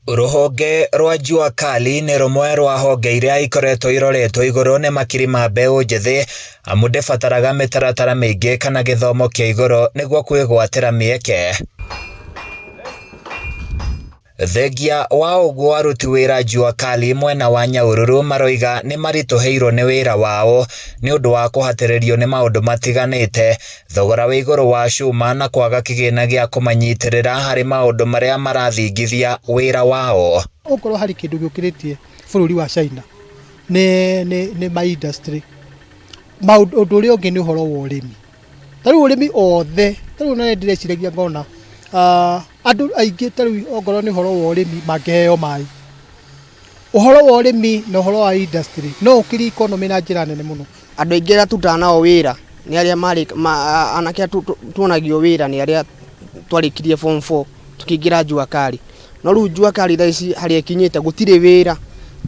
Rũhonge rwa Jua Kali nĩ rũmwe rwa honge iria ikoretwo iroretwo igũrũ nĩ makiri ma mbeũ njĩthĩ amu ndĩbataraga mĩtaratara mĩingĩ kana gĩthomo kĩa igũrũ nĩguo kwĩgwatĩra mĩeke. Thengia wa ũguo aruti wĩra Jua Kali mwena wa Nyahururu maroiga nĩ maritũhĩirwo nĩ wĩra wao nĩ ũndũ wa kũhatĩrĩrio nĩ maũndũ matiganĩte, thogora wĩ igũrũ wa cuma na kwaga kĩgĩna gĩa kũmanyitĩrĩra harĩ maũndũ marĩa marathingithia wĩra wao. Okorwo harĩ kĩndũ gĩũkĩrĩtie bũrũri wa China nĩ, nĩ, nĩ ma industry. Maũndũ ũndũ ũrĩa ũngĩ nĩ ũhoro wa ũrĩmi. Ta rĩu ũrĩmi othe, ta rĩu ona nĩndĩreciragia ngona andũ aingĩ ta rĩu ongorwo nĩ ũhoro wa ũrĩmi mangĩheo maĩ. Ũhoro wa ũrĩmi na ũhoro wa industry no ũkĩrie economy na njĩra nene mũno. Andũ aingĩ arĩa tũrutaga nao wĩra nĩ arĩa marĩ anake arĩa tuonagio wĩra nĩ arĩa twarĩkirie form 4 tũkĩingĩra Jua Kali. No rĩu Jua Kali thaa ici harĩa ĩkinyĩte gũtirĩ wĩra,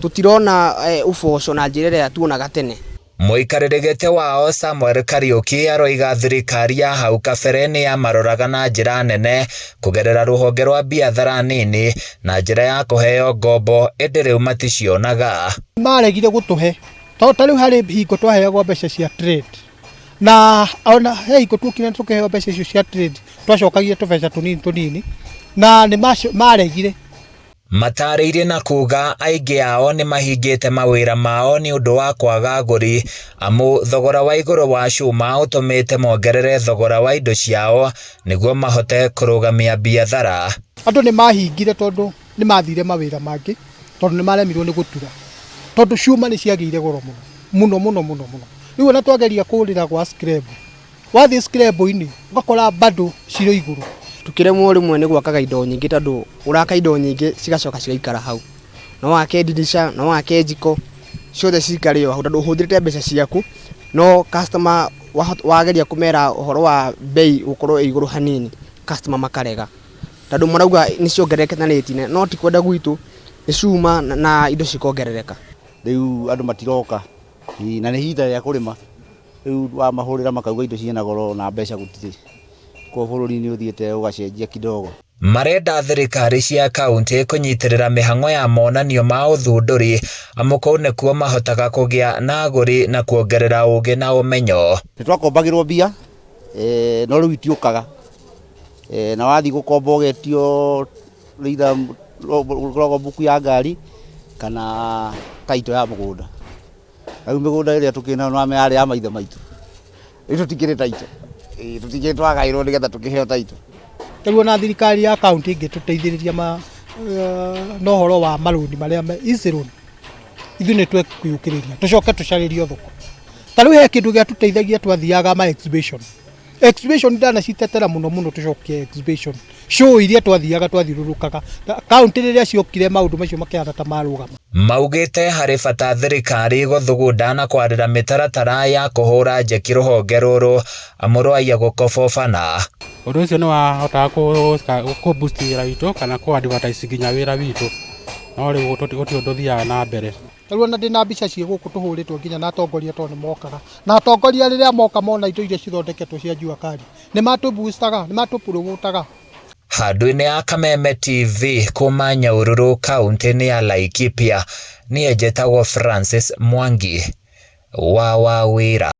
tũtirona ũboco na njĩra ĩrĩa tuonaga tene. Mũikarĩri gĩtĩ wao Samuel Kariuki aroiga thirikari ya hau kabere nĩ yamaroraga na njĩra nene kũgerera rũhonge rwa biathara nini na njĩra ya kũheo ngombo ĩndĩ rĩu maticionaga. Maregire gũtũhe tondũ ta rĩu harĩ hingo twaheagwo mbeca cia trade na ona he hingo tuokire tũkĩheo mbeca icio cia trade twacokagia tũbeca tũnini tũnini na nĩ maregire. Matarĩirie na kuga aingĩ ao nĩ mahingĩte mawĩra mao nĩ ũndũ wa kwaga agũri amu thogora wa igũrũ wa cuma ũtũmĩte mongerere thogora wa indo ciao nĩguo mahote kũrũgamia biathara. Andũ nĩ mahingire tondũ nĩ mathire mawĩra mangĩ tondũ nĩ maremirwo nĩ gũtura tondũ cuma nĩ ciagĩire goro mũno mũno mũno mũno mũno. Rĩu ona twageria kũrĩra gwa scrap, wathiĩ scrap-inĩ ũgakora bado cirĩ igũrũ. Tukĩremwo rĩmwe nĩ gwakaga indo nyingĩ tondũ ũraka indo nyingĩ cigacoka cigaikara hau. No wake ndirica, no wake njiko, ciothe cikare o hau tondũ ũhũthĩrĩte mbeca ciaku, no customer wageria kũmera ũhoro wa bei gũkorwo ĩ igũrũ hanini, customer makarega. Tondũ marauga nĩ ciongererekete na rate nene, no ti kwenda gwitũ, nĩ cuma na indo cikongerereka. Rĩu andũ matiroka na nĩ ihinda rĩa kũrĩma, rĩu wamahũrĩra makauga indo ciĩna goro na mbeca gũtirĩ. Koguo bũrũri nĩ ũthiĩte ũgacenjia kidogo. Marenda thirikari cia kaunti kũnyitĩrĩra mĩhang'o ya monanio ma ũthundũri amu kũu nĩkuo mahotaga kũgĩa na agũri na kuongerera ũgĩ na ũmenyo. Nĩ twakombagĩrwo mbia no rĩu itiũkaga na wathiĩ gũkomba ũgetio either logbook ya ngari kana title ya mũgũnda. Rĩu mĩgũnda ĩrĩa tũkĩrĩ nayo nĩwamenya yarĩ ya maithe maitũ, rĩu tũtikĩrĩ title, tũtikĩrĩ twagaĩrwo nĩgetha tũkĩheo title. Rĩu ona thirikari ya kaunti ĩngĩtũteithĩrĩria na ũhoro wa marũni marĩa easy loan, ithuĩ nĩ twĩyũkĩrĩria tũcoke tũcarĩrio thoko. Ta rĩu he kĩndũ gĩatũteithagia twathiaga ma exhibition. Exhibition ndanacitetera mũno mũno tũcokie exhibition. Show iria twathiaga twathiũrũrũkaga. Kaunti rĩrĩa ciokire maũndũ macio makĩhana ta marũgama. Maugĩte harĩ bata thirikari gũthugunda na kwarĩra mĩtaratara ya kũhũra njeki rũhonge rũrũ amu rwaiya gũkobobana. Ũndũ ũcio nĩ wahotaga kũ boost wĩra witũ kana kũ advertise nginya wĩra witũ, no rĩu gũtirĩ ũndũ ũthiaga na mbere. Ta rĩu ona ndĩna mbica ciĩ gũkũ tũhũrĩtwo nginya na atongoria tondũ nĩ mokaga. Na atongoria rĩrĩa moka mona indo iria cithondeketwo cia Jua Kali, nĩ matũ-boost-aga, nĩ matũ-promote-aga. Handũ-inĩ ya Kameme TV kuma Nyahururu kaunti-inĩ ya Laikipia, niĩ njĩtagwo Francis Mwangi wa Wawĩra.